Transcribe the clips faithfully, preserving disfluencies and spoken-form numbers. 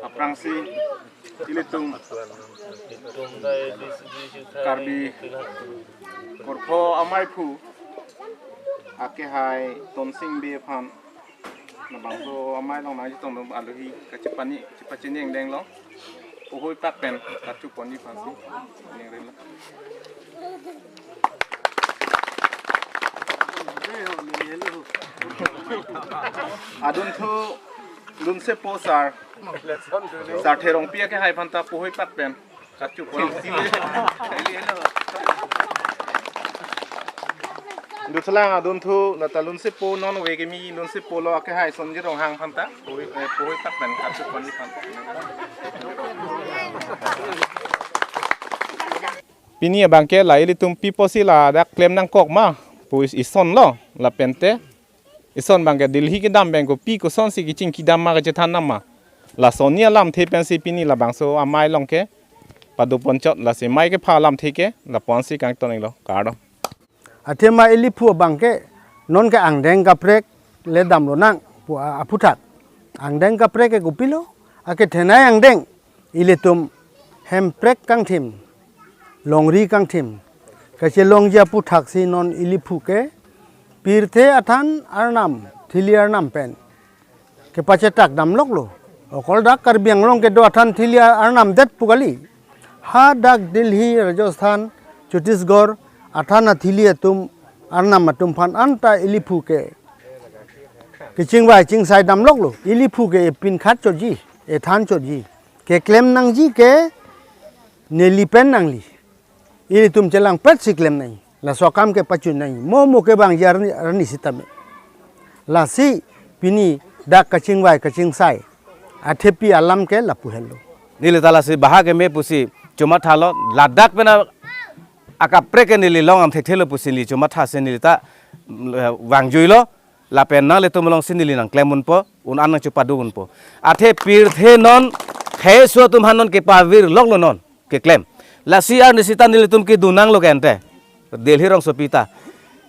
Aphrangsi ilitum Karbi Kurpho Amaiphu akehai Tonsing Bey aphan labangso amei along nangchetongdun alohi kachepani chepachini angdeng lo. Puhui pak pen kachuponji aphansi ningri lo. Adunthu Lunsepo sir, sir Therongpi akehai aphanta puhui pak pen kachupon. Duthulang adunthu lata Lunsepo non ove kimi Lunsepo lo akehai Sonji Ronghang aphanta puhui, eh, puhui pak pen kachuponji aphan. Pini abangke la ilitum pi apotsi ladak klem nangkok ma pu ison lo, lapente ison abangke Delhi kedam pen kopi kosonsi kachingki dam ma kachethan dam ma. Lason ni alamthe pensi pini labangso amei along ke padoponchot, lasi amei kepha alamthe ke lapu-ansi kangton-iklo, kardom. Athema iliphu abangke nonke angdeng kaprek le damlonang pu a-, aphuthak. Angdeng kaprek ke kopilo, akethenei angdeng ilitum hemprek kangthim, longri kangthim kachelongji aphuthaksi non iliphu ke pirthe athan arnam, thili arnam pen kepachetak damloklo. Okol dak Karbi Anglong kedo athan thili arnam det pu kali. Hadak Delhi, Rajasthan, Chhattisgarh athan athili atum, arnam atum aphan anta iliphu ke kechingvai chingsai damloklo. Iliphu ke epinkhat chotji, ethan chotji. Keklem nangji ke neli pen nangli. Ilitum chelangpetsi klem nangji. Laso akam ke pachun nangji. Mo mo kevangji arni, arni sitame. Lasi pini dak kachingvai kachingsai athepi alam ke lapu henlo. Neli ta lasi baha keme pusi chomathalo, ladak pen akaprek ke neli long-an thekthelo pusi neli chomathasi neli ta, mm, vangjuilo. Lapen nanglitum alongsi neli nangklem unpo, un-an nangchepaduk unpo. Athe pirthe non khei aso atum aphan non kepavirloklo non keklem. Lasi arni sita nelitum kedun nanglo ke ante. Delhi rongsopi ta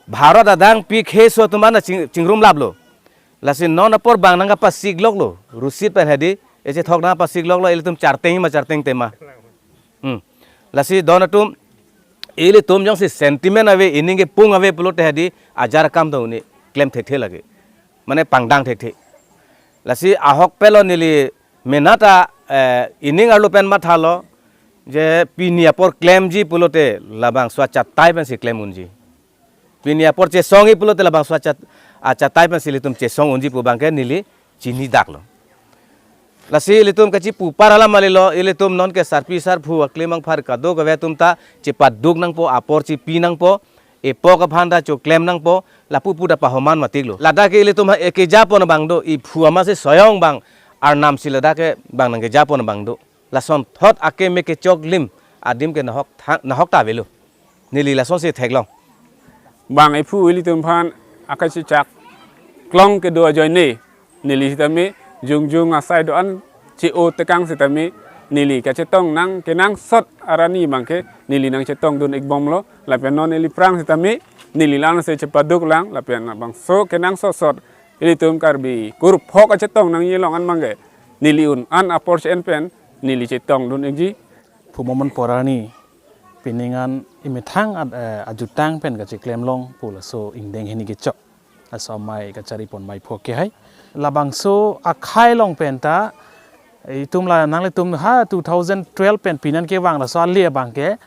Bharat adang pi khei aso atum aphan ching-, chingrumlaplo. Lasi non apor bang nangkapasikloklo. Rusit pen hedi, echethok nangkapasikloklo, ilitum charteng ma charteng tema. Hmm. Lasi don atum, ilitum jongsi sentiment ave, ining kepung ave pulote hedi, ajar akam do ni, klem thekthe lake. Mane pangdang thekthe. Lasi ahok pelo neli menata, eh, ining arlo pen mathalo, je pini apor klemji pulote labangso achatai pensi klem unji. Pini apor chesongji pulote labangso achat-, achatai pensi ilitum chesong unji pu abangke neli chinidaklo. Lasi ilitum kachipu par alam kalilo, ilitum nonke sarpi sarpo aklimang phar kadokave atum ta chepaduk nangpo, apor chipi nangpo, epok aphan ta choklem nangpo, lapu pu ta pahoman matiklo. Ladak ke ilitum ha ekejapon abang do, iphu amatsi soyong abang, arnamsi ladak ke abang nangkejapon abang do. Lasonthot akeme kechok lim adim ke nahok tha-, nahok ta avelo. Neli lasonsi theklong. Bang iphu ilitum aphan akachechak klong kedo ajoine, neli sitame jongjong asai do-an che-o tekang sitame neli kachetong nang kenangsot arni abangke neli nangchetongdun-ikbomlo, lapen non neli aphrang sitame neli langse chepaduklang, lapen bangso kenangsot sot ilitum Karbi Kurpho kachetong nangji along an abangke neli un-an apor che-en pen neli chetongdun-ikji. Pu momon porani pining an imethang at, eh, ajutang pen kacheklemlong pu laso ingdeng hini kechok. Laso amei kacharipon meiphu akehai. Labangso akhei along pen ta itum la nanglitum ha two thousand twelve pen pinan kevang laso ali abangke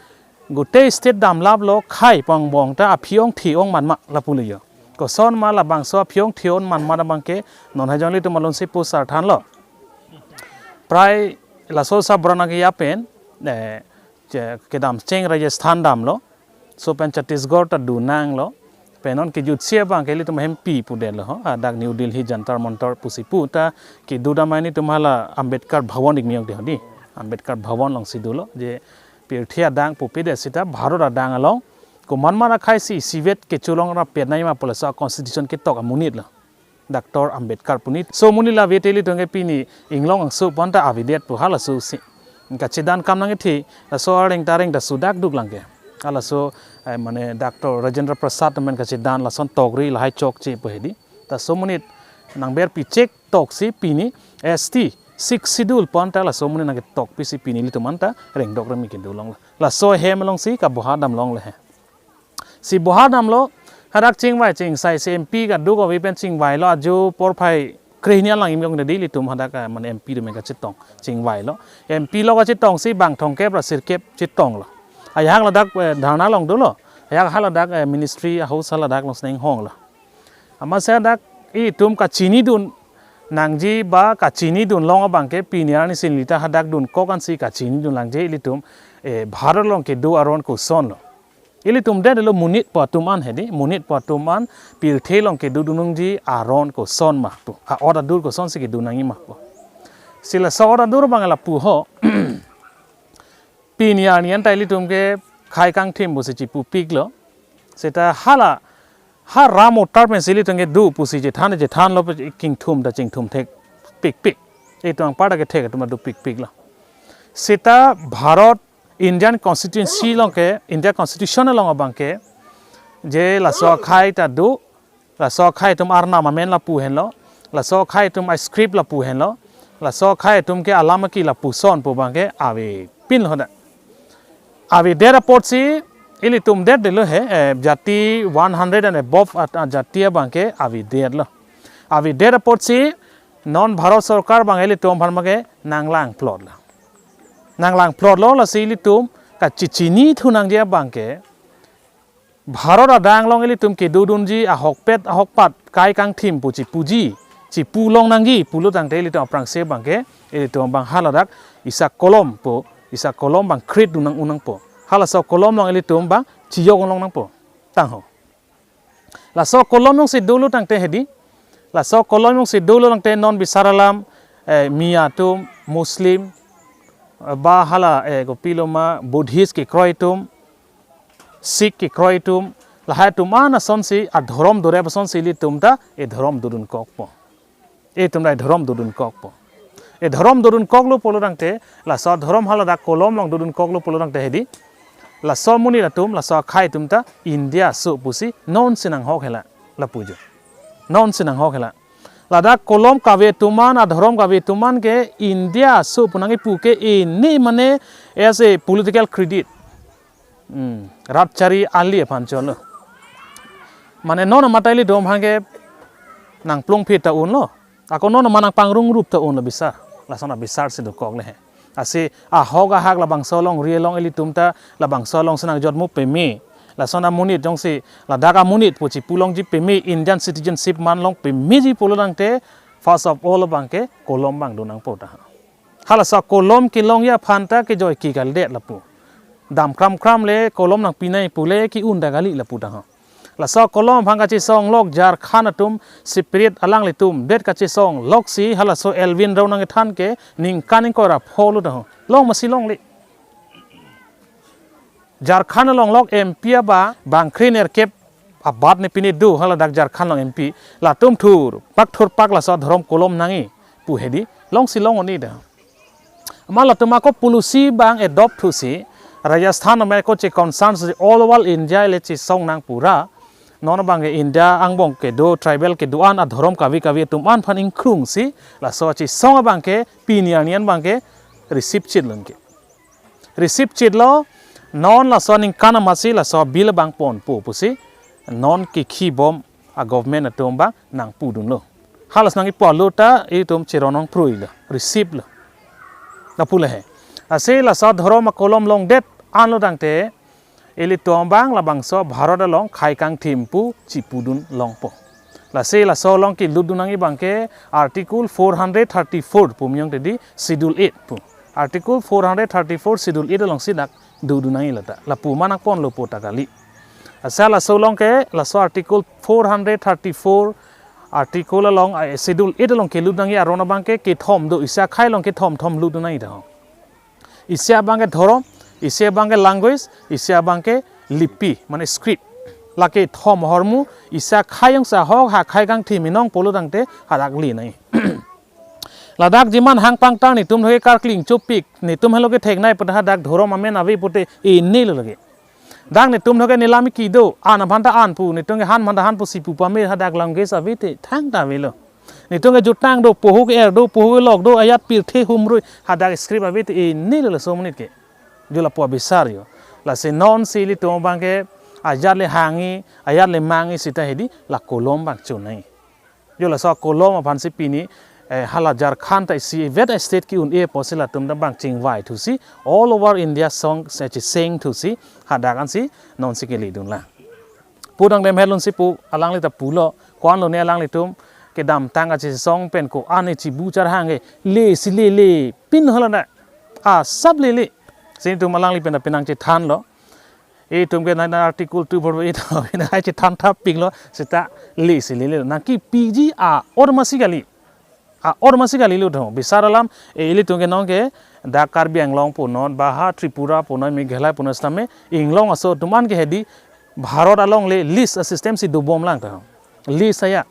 gotei state damlaplo, khei pu angbong ta aphi ongthe ong manma lapulo jo. Koson ma labangso aphi ongthe ong manma abangke non hajong ilitum alonsi pu sar thanlo. Prai laso sabra nangkeya pen, eh, che-, kedam cheng Rajasthan damlo. So pen Chhattisgarh ta dun nanglo. Pen non kejutsi abangke ilitum hempi pudetlo ho. Hadak New Delhi Jantar Mantar pusi pu ta kedo damai nelitum hala Ambedkar Bhavan ik miyong de hodi. Ambedkar Bhavan alongsi dolo. Je pirthe adang pupedet sita Bharat adang along komanman akheisi isivet kecho along rapet nangji ma pu laso constitution ketok amonit lo. Doctor Ambedkar pu nit. So amonit la avete ilitum ke pini inglong angso pu anta avedet pu halaso si. Kachedan kam nangkethe, laso areng ta areng ta sudak duklang ke. Halaso, eh, mane Doctor Rajendra Prasad amen kachedan lason tokri lahai chokche pu hedi. Ta so amonit nangber pichek toksi pini S T sixth schedule pu anta laso amonit nangketok pisi pini ilitum anta rengdok rengmi kedo longlo. Laso ahem alongsi kabohar dam longle he. Si bohar damlo, hadak chingvai chingsai si M P kadokave pen chingvailo, ajo porphai krehini alang imyong dadi ilitum hadak, eh, mane M P atum kachetong chingvailo. M P lo kachetongsi bang thomkep ra sirkep chetonglo. Ajahak ladak, eh, dharna along dolo. Ajahak haladak, eh, ministry house haladak alongsi nanghonglo. Amatsi dak itum kachinidun nangji ba kachinidun long abangke pini arni sinlita hadak dunkok ansi kachinidun nangji ilitum, eh, Bharat along kedo aron kosonlo. Ilitum detlo monit pu atum an hedi, monit pu atum an pirthe along kedodun nangji aron koson ma pu. A-ot adur kosonsi kedo nangji ma pu. Si laso ot adur abang lapu ho. Pini arni anta ilitum ke khei kangthim pusi chipupiklo. Seta hala, ha ram otar pensi ilitum ke do pusi chethan chethanlo pe kingthum ta chingthum thekpikpik. Itum apar ta kethek atum do pikpiklo. Seta Bharat Indian Constituency along ke, India Constitution along abangke, je laso akhei ta do, laso akhei atum arnam amen lapu henlo, laso akhei atum a-script lapu henlo, laso akhei atum ke alam aki lapuson pu abangke avepinlo hadak. Avedet apotsi ilitum detlo he, eh, jati one hundred and above at, ah, jati abangke avedetlo. Avedet apotsi non Bharat Sorkar abang ilitum aphan abangke nanglangplotlo. Nanglangplotlo lasi ilitum kachichinithu nangji abangke Bharat adang along ilitum kedodunji ahokpet ahokpat khei kangthim pu chipuji, chipu long nangji pulo tangte ilitum aphrangsi abangke ilitum abang haladak isi akolom pu, isi akolom abang create dun nang-un nangpo. Halaso akolom along ilitum abang chiyok long nangpo. Tangho. Laso akolom alongsi dolo tangte hedi. Laso akolom alongsi dolo tangte non bisar alam, eh, Miya atum, Muslim, eh, ba hala, eh, kopiloma Buddhist kekroi atum, Sikh kekroi atum, lahai atum an asonsi adhorom dorep asonsi ilitum ta edhorom dodunkokpo. Itum ta edhorom dodunkokpo. Edhorom dodunkoklo pulo tangte, laso adhorom haladak akolom along dodunkoklo pulo tangte hedi. Laso amonit atum, laso akhei atum ta India aso pusi nonsi nanghok hela lapujo. Nonsi nanghok hela. Ladak akolom kave atum an, adhorom kave atum an ke India aso pu nangkipu ke ini mane as a political credit. Hmm, rat chari-ali aphan cholo. Mane non amat ilitum aphan ke nangplungphit ta unlo. Ako non amat nangpangrungrup ta unlo bisar. Lason abisarsi dokokle he. Lasi ahok ahak labangso along ri along ilitum ta labangso alongsi nangjotmu peme. Lason amonit jongsi ladak amonit pu chipu longji peme Indian citizenship man long pemeji pulo tangte first of all abangke akolom abang do nangpo ta. Halaso akolom kelongji aphan ta kejoi ke kalidet lapu. Dam kramkram le akolom nangpi nai pule ke-un ta kali lapu tangho. Laso akolom aphan kachesong lok Jharkhand atum separate alanglitum det kachesong loksi halaso Elwin Rao nangkethan ke ningkan ingkoi ra pholo tangho. Long masi longle. Jharkhand along lok M P aba bangkre nerkep abat ne pine do haladak Jharkhand along M P. Latum thurpak thurpak laso adhorom akolom nangji pu hedi longsi long oni da. Amat latum ako policy abang adopt thusi Rajasthan along ako che concern si all over India le chesong nang pura. Non abangke India angbong kedo tribal kedo-an adhorom kave kave atum an aphan ingkrungsi laso chesong abangke pini arni an abangke receive chit longke. Receive chitlo, non laso aningkan amatsi laso bill abang ponpo pusi non kekhibom a-government atum abang nangpudunlo. Halaso nangkipulo ta itum chiron nangpruilo, receive lo. Lapu le he. Lasi laso adhorom akolom longdet anlo tangte ilitum abang labangso Bharat along khei kangthim pu chipudun longpo. Lasi laso along kelutdun nangji abangke Article four hundred thirty-four pu miyong tedi Schedule eight pu. Article four hundred thirty-four Schedule eight alongsi dak dodun nangji lata. Lapu ma nangponlo pu ta kali. Asa laso along ke laso Article four hundred thirty-four Article along, eh, Schedule eight along kelut nangji aron abangke kethom do, isi akhei along kethom thom lutdun nangji ta ho. Isi abangke dhorom, isi abangke language, isi abangke lipi, mane script. Lake thom ahormu, isi akhei jongsi ahok ha khei kangthim inong pulo tangte hadak li nangji. Ladak jiman hang pangtar netum thoke karkling chopik, netum helo kethek nai pute hadak dhorom amen ave pute inelo lake. Dak netum thoke nelam kedo, an aphan ta an pu, netum ke han aphan ta han pusi pu pame hadak language ave te, thangta avelo. Netum ke jutang do, pohuk er do, pohuk lok do, ajat pirthe humrui, hadak script ave te ini lo laso amonit ke. Jo lapu abisar jo. Lasi non si ilitum abang ke ajat le hangji, ajat le mangji seta hedi la kolom abang chonai. Jo laso akolom aphan si pini, eh, hala Jharkhand ta isi vet state ke-un-e apotsi latum ta abang chingvai thusi all over India song se chiseng thusi hadak ansi non si kele dunlang. Pudang dem helun si pu alangli ta pulo, ko-an lone alanglitum kedamtang kachesong pen ko-an chibu charhang ke le si lele pin hala na. Asap lele. Si netum alangli pen ta penang chethanlo. Itum ke nai article tu bor itum nai chethan thap pinglo seta le si lele. Nang kepiji a-or masi kali. A-or masi kali lo dong. Bisar alam, eh, ilitum ke non ke dak Karbi Anglong punon, ba ha Tripura punon, Meghalaya punon setame, inglong aso atum an ke hedi Bharat along le list a-system si dobomlang ta. List aya.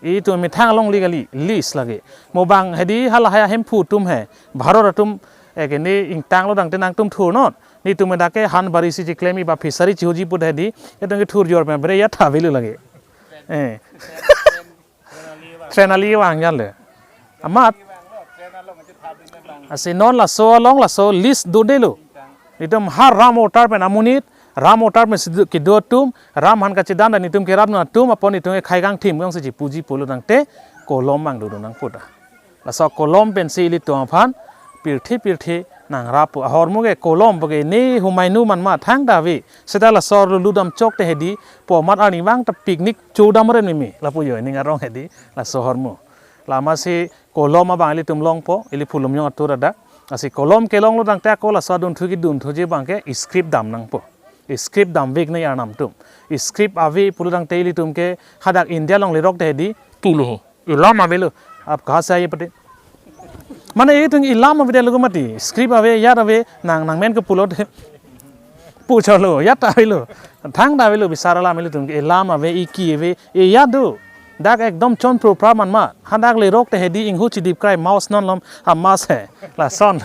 Itum methang along le kali, list lake. Mo abang hedi halahai Hemphu atum he. Bharat atum, eh, ke ne ingtanglo tangte nangtum thurnon. Netum dak ke han bari si chiklem-i ba fishery chihoji pu hedi. Itum ke thur jor pen bre ya tha avelo lake. Eh. Train ali vang jan le. Amat. Lasi non laso along laso list dodelo. Netum ha ram voter pen amonit, ram voter pen si kedo atum, ram aphan kachedan dan netum kerapnon atum, apot netum ke khai kangthim kangsi chipuji pulo tangte kolom abang dodo nangpo ta. Laso kolom pensi ilitum aphan pirthe pirthe nangrap pu. Ahormu ke kolom pu ke ne humai nu man ma thangta ave. Seta laso lulu dam chok te hedi pu amat arnivang ta picnic chodam ren mimi. Lapu jo ning arong hedi laso ahormu. Lama si kolom abang ilitum longpo, ili Phulumjong atur adak. Lasi kolom kelonglo tangte ako laso adunthu kedunthuji abang ke script dam nangpo. Script damvek nai arnam atum. Script ave pulo tangte ilitum ke hadak India along lerok te hedi pulo. Ilam avelo. Aap kahan se aaye pate? Mane itum ilam ave de logo mati. Script ave, ajat ave, nang nangmen ke pulo de. Pu cholo, ajat avelo. Thangta avelo, bisar alam ilitum ke ilam ave, iki ave, ajat do. Dak ekdom chonpro pra man ma. Hadak lerok te hedi inghu chidip krai mouse non lom, ha mouse he. Lason.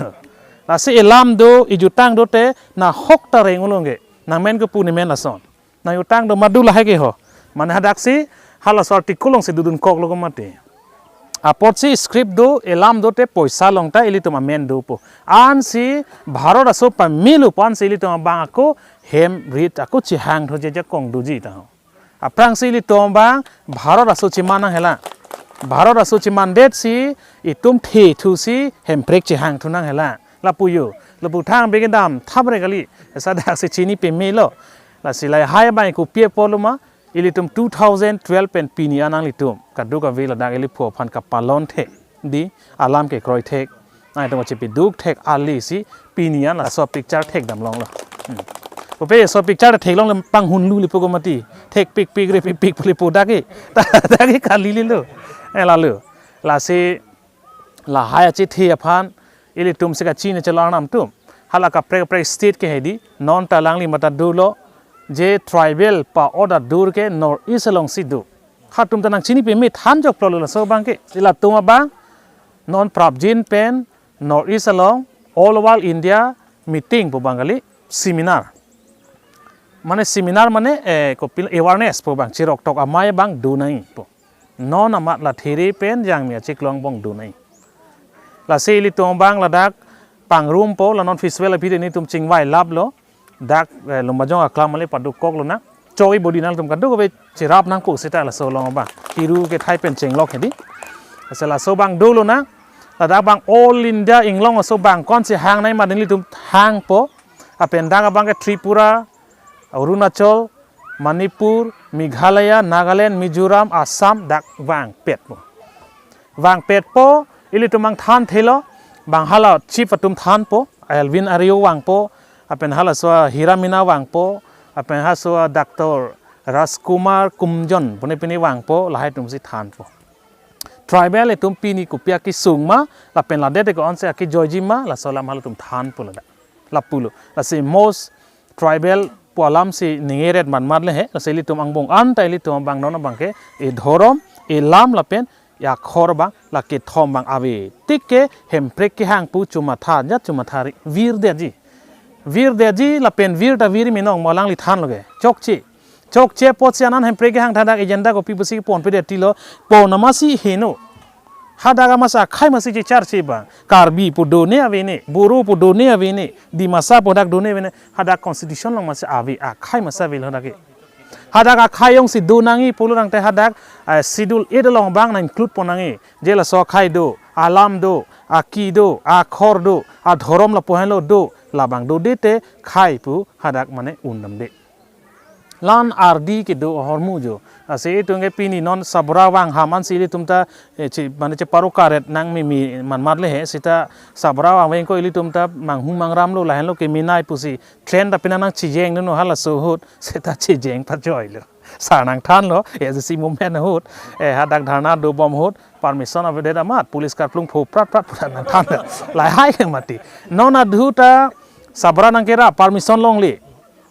Lasi ilam do, ijutang do te, nahok ta reng ulong ke. Nangmen ke pu nemen lason. Nang jutang do madu lahai ke ho. Mane hadak si halaso article along si dodun koklo ko mati. Apotsi script do, ilam do te poisa along ta ilitum amen dopo. Ansi Bharat aso pamelo pu ansi ilitum abang ako hem rit ako chihang thuji ajakong doji ta ho. Aphrangsi ilitum abang Bharat aso cheman nang hela. Bharat aso chemandet si itum the thusi hemprek chihang thu nang hela. Lapu jo, lapu thang bege dam thap re kali. Esa dak si chini pemelo. Lasi lahai abang kopi apotlo ma, ilitum two thousand twelve pen pini an nanglitum kadokave ladak ili phu aphan kapalon thek, di alam kekroi thek, nangtum kachepaduk thek ale si pini an laso picture thekdam longlo. Hmm. Kopi laso picture theklongle panghunlu lepo ko mati. Thekpikpik repikpik lepo dak ke. Dak ke kali lilo. Eh, lalo. Lasi lahai achethe aphan ilitum si kachini chelo arnam atum. Hala kaprek kaprek state ke hedi, non ta alangli mata dolo, je tribal pa-ot adur ke North East along si do. Hatum ta nangchini peme than jokplo laso abang ke. Ilitum abang non prapjin pen North East along all over India meeting pu abang kali, seminar. Mane seminar mane, eh, kopil awareness pu abang, chirok tok amei abang do nangji pu. Non amat la there pen jangmi achiklong angbong do nangji. Lasi ilitum abang ladak pangrumpo, la non festival aphi de netum chingvai laplo. Dak, eh, Lumbajong aklam ale paduk koklonang. Choi bodi nangtum kadokave cherap nangpo seta laso along abang. Kiru kethai pen chenglok hedi. Lasi laso abang dolonang. Ladak abang all India inglong aso abang konsi hang nangji ma nelitum hangpo. Lapen dak abang ke Tripura, Arunachal, Manipur, Meghalaya, Nagaland, Mizoram, Assam dak vangpetpo. Vangpetpo, ilitum abang thanthelo, abang hala chief atum thanpo, Alvin Ario vangpo, lapen halaso Hira Mina vangpo, lapen halaso Doctor Rajkumar Kumjon, pune pine vangpo, lahai atum si thanpo. Tribal atum pini kopi akesung ma, lapen ladet ko-an si akejoiji ma, laso alam halatum thanpo ladak. Lapulo. Lasi most tribal pu alam si ningeret matmat le he. Lasi ilitum angbong anta ilitum abang non abang ke, e dhorom, e lam lapen, e akhor abang, la kethom abang ave. Tik ke hemprek kehang pu chomatha, jat chomatha ri, virdetji. Virdetji lapen vir ta vir mi nong mo alangli thanlo ke. Chokche. Chokche apotsi anan hemprek kehang thadak agenda kopi pusi ponpedetlo, pon amatsi heno. Hadak amatsi akhei amatsi chechar si bang. Karbi pu done avene, Boro pu done avene, Dimasa pu dak done avene, hadak constitution along amatsi ave, akhei amatsi ave lo hadak ke. Hadak akhei jongsi do nangji pulo tangte hadak, eh, schedule eight along bang nang-include pon nangji. Je laso akhei do, alam do, aki do, akhor do, adhorom lapu henlo do, labang dode te khei pu hadak mane un damde. La-an ardi kedo ahormu jo. Lasi itum ke pini non sabra vang ham ansi ilitum ta, eh, che, mane cheparo karet nang mimi manmat le he, seta sabra vang veng ko ilitum ta manghu mangram lo lahenlo keminai pusi. Train ta pina nang chijeng no halaso ahut, seta chijeng pajoi lo. Sar nangthan lo, eh, si moment ahut, eh, hadak dharna dobom ahut, permission avedet amat, police karplung pho prat prat prat nangthan lo. Lahai ke mati. Non adhu ta sabra nangkerap, permission longle.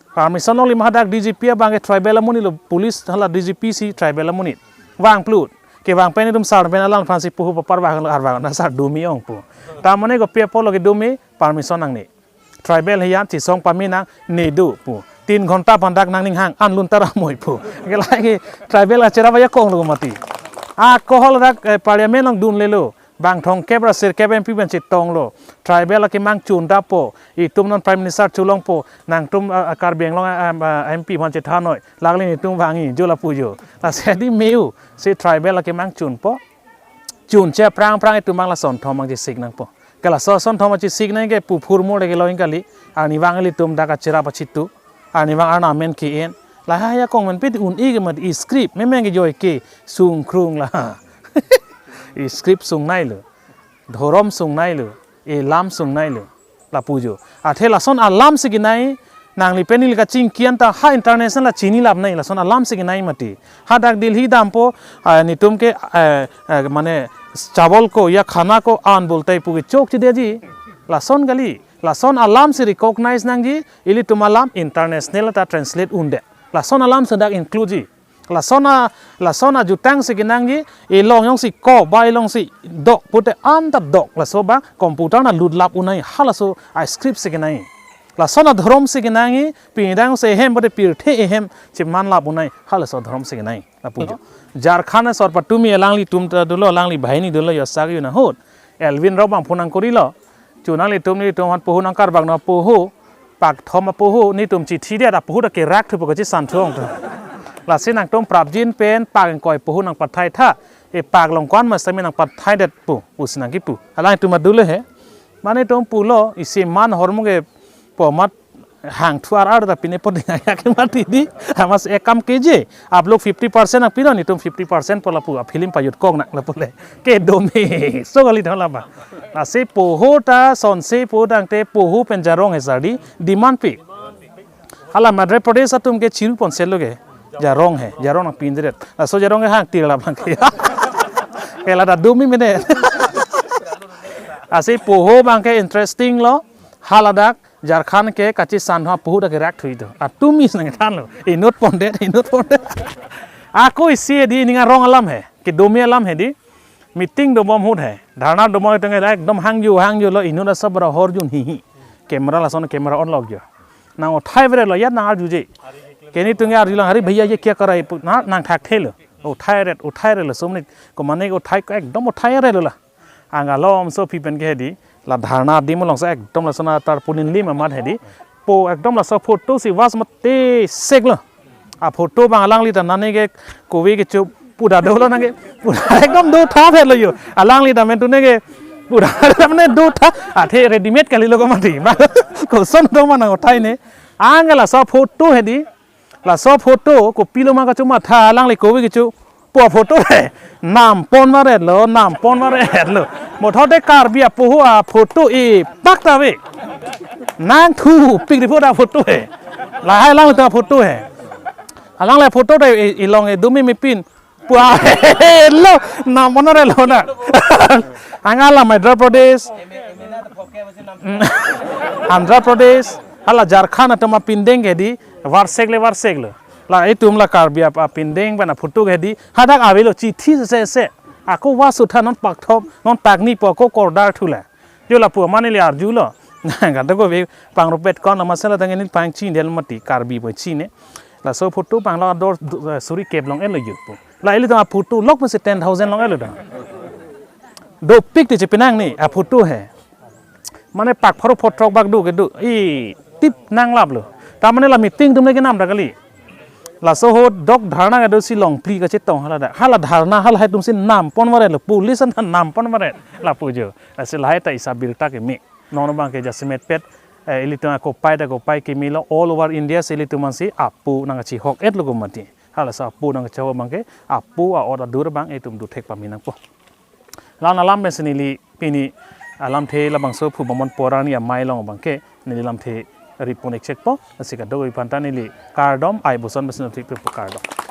Permission longle ma hadak D G P abang ke tribal amonit lo, police hala D G P si tribal amonit. Vang plut. Kevang pen itum sar pen alang aphansi puhu papar vang lo arvang na sar dumi ong pu. Ta mane kopi apotlo kedo me permission nangne. Tribal hiyan chisong pame nangne do pu. Tin ghonta aphan dak nangning hang an lun ta ra moi pu. Ke lahai ke tribal acherap ajakong lo mati. Ako haladak, eh, parliament along dunle lo. Bang thomkep ra sirkep M P pen chetong lo. Tribal akemang chun ta po. Itum non Prime Minister cholong po. Nangtum, ah, ah, Karbi Anglong, ah, ah, M P aphan chethan noi. Lagli netum vangji, jo lapu jo. Lasi di meu. Si tribal akemang chun po. Chunche aphrang aphrang itum bang lason thom abang chesik nangpo. Ke laso son thom chesik nang ke pu phurmo de ke lo-ing kali. Arnivang ilitum dak acherap achitu. Arnivang arna amen ke-en. Lahai ajakong men pit un-e ke mati script. Memeng kejoi ke sungkrung la. Script sungnei lo. Dhorom sungnei lo. Elam sungnei lo. Lapu jo. Athe lason alam si kenei, nangli pen neli kachingki an ta ha international la chinilap nai, lason alam si kenei mati. Hadak Delhi dampo, ah, netum ke, eh, eh, mane chawal ko ya khana ko an bolte pu ke chokche detji. Lason kali, lason alam si recognize nangji, ilitum alam international ta translate un'e. Lason alam si dak include ji. Lason a, lason ajutang si kenangji, elong jongsi ko, ba elongsi dok, pute an ta dok, laso ba computer na lutlap un'e, halaso a script si kenei. Lason adhorom si kenangji, pindang se ehem, pute pirthe ehem, chemanlap un'e, halaso adhorom si kenei. Lapu jo. Jharkhand asor patumi alanglitum ta dolo, alangli banghini dolo, ya sagi na ahut. Elwin Rao bang phone nangkorilo. Chunang ilitum nelitum aphan poho nangkarbak no poho. Pak thom apoho netum chithi det apoho ta kerak thupo kachisan thong to. Lasi nangtum prapjin pen pak ingkoi poho nangpathai tha. E pak along ko-an ma sami nangpathai det pu. Pusi nangkipu. Alangtum adule he. Mane itum pulo isi man ahormu kepo amat hang thuar ar ta pine po ding ayak mati di. Amatsi ekam keje. Aplok fifty percent nangpi non, itum fifty percent po lapu, a film pajut kong nang lapu le. Kedo me. So kali dong laba. Lasi poho ta sonse poho tangte poho pen jarong he sar di demand pi. Hala Madhya Pradesh atum ke chiru pon selo ke. Jarong he, jarong nangpindet. Laso jarong ke hang til lap lang ke. Ke ladak dumi mene. Lasi poho abang ke interesting lo. Haladak Jharkhand ke kachisan ha poho ta kerak thui do. Atum is nangthanlo. Inut pondet, inut pondet. Ako isi di ninga rong alam he. Kedo me alam he di. Meeting dobom ahut he. Dharna dobom ahut he ekdom hangjo, hangjo lo inut asabra horjun hihi. Camera lason camera on lok jo. Nang uthai vre lo ya nang arjuje. Ke netum arjulang, "Hari bhaiya ye kya kar rahe ho?" Na nangthakthelo. Uthai ret, uthai re lo somnit. Ko mane uthai ko ekdom uthai re lo la. Angalom so pi pen ke hedi, la dharna adim along so ekdom lason atarpaulin lim amat hedi. Po ekdom laso photo si vas mate sek lo. A photo abang alangli ta nane ke kove kecho pu ta dolo nang ke. Pu ta ekdom do tha phet lo jo. Alangli ta men tune ke pu ta mane do tha. Athe readymade kali lo ko mati. Koson do ma nang uthai ne. Angala laso photo hedi. Laso photo kopilo ma kachomatha alangli kove kecho. Po photo he. Nam pon varet lo, nam pon varet lo. Mo thode Karbi apoho aphoto e pak ta ave. Nangthupik ri photo aphoto he. Lahai alangli ta photo he. Alangli photo ta e, elong e dumi mepin. Pua he lo, nam pon varet lo na. Angala Madhya Pradesh. Andhra Pradesh. Hala Jharkhand atum apindeng ke di. Varsek le varsek lo. La itum la Karbi ap-, apindeng pen aphoto ke di. Hadak avelo chithi se se. Ako va sutha non pak thom, non pak ni po ako kordar thula. Jo lapu mane le arjulo. Ganda kove pangrup pet kon la masala tang ini pangchini del mati Karbi po chini. Laso photo panglo ador du-, eh, suri kep long-et lo jo pu. La ilitum aphoto lok masi ten thousand long-et lo da. Dopik ti chepi nang ni, a photo he. Mane pak pharo photrok bak do kedo. I tip nang laplo. Ta mane la meeting atum le kenam ta kali. Laso ahut dok dharna kedo si longpli kachetong hala dak. Hala dharna hala hai atum si nam pon varet lo. Police an nam pon varet. Lapu jo. Lasi lahai ta isa birta keme. Non abang ke jasemet pet. Eh, ilitum akopai ta kopai keme lo all over India si ilitum ansi apo nangkachihok-et lo ko mati. Hala sa apo nangkachihok abang ke apo a-ot adur abang itum do thek pame nangpo. La-an alam pensi neli pini alamthe labangso phu bomon porani amei along abang ke neli lamthe ripon ekchekpo. Lasi kadokave aphanta neli kardom, ai boson pensi neli thik po kardom.